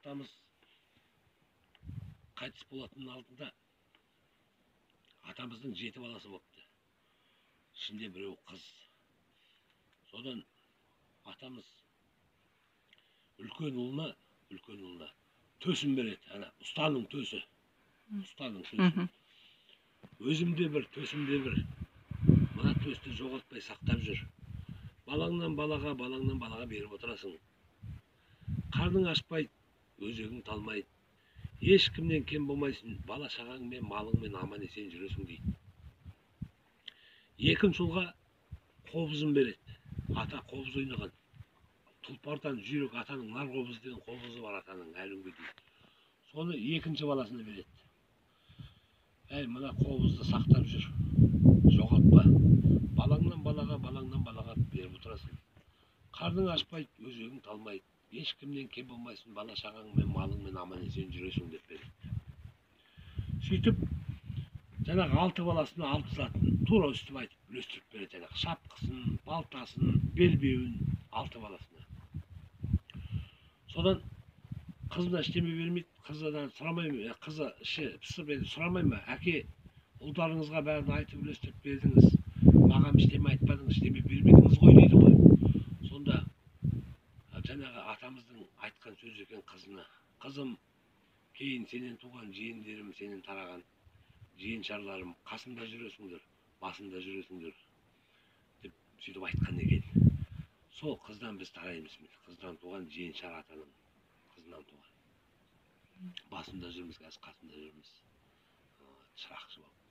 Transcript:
Атамыз қайтыс болатынның алдында атамыздың 7 баласы болыпты. Ішінде біреу қыз. Содан атамыз үлкен ұлына төсін береді. Ана ұстаның төсі. Ұстаның төсі. Өзімде бір, төсімде бір. Мына төсті жоғалтпай сақтап жүр. Балаңнан балаға, балаңнан балаға беріп отырасың. Қарның ашпайды, өзегің талмайды. Ешкімнен кем болмайсың, бала шағаңмен, малыңмен аман есен жүресің дейді. Екінші ұлға қобызын береді. Ата қобыз ойнаған. Тұлпардан жүйрік атаның нар қобызы деген қобызы бар атаның әлі күнге дейін. Соны екінші баласына береді. Әй, мына қобызды сақтап жүр, жоғалтпа. Балаңнан балаға, балаңнан балаға беріп отырасың. Қарның ашпайды, өзегің талмайды. Ешкімнен кем болмайсың, бала шағаңмен, малыңмен аман есен жүресің деп береді. Сөйтіп, жаңағы 6 баласына 6 затын тура өстіп айтып үлестіріп береді. Жаңағы шапқысын, балтасын, белбеуін 6 баласына. Содан қызына ештеме бермейді, қызынан сұрамай ма, қызы іші пысып енді сұрамай ма, әке, ұлдарыңызға бәрін айтып үлестіріп бердіңіз, маған ештеме айтпадыңыз, ештеме бермедіңіз ғой дейді ғой. Сонда жаңағы атамыздың айтқан сөзі екен қызына: қызым, кейін сенен туған жиендерім, сенен тараған жиеншарларым қасымда жүресіңдер, басымда жүресіңдер деп сөйтіп айтқан екен. Сол қыздан біз тараймыз, қыздан туған жиеншар атаның қызынан туған. Басында жүрміз, қазір қасында жүрміз. Шырақшы болып.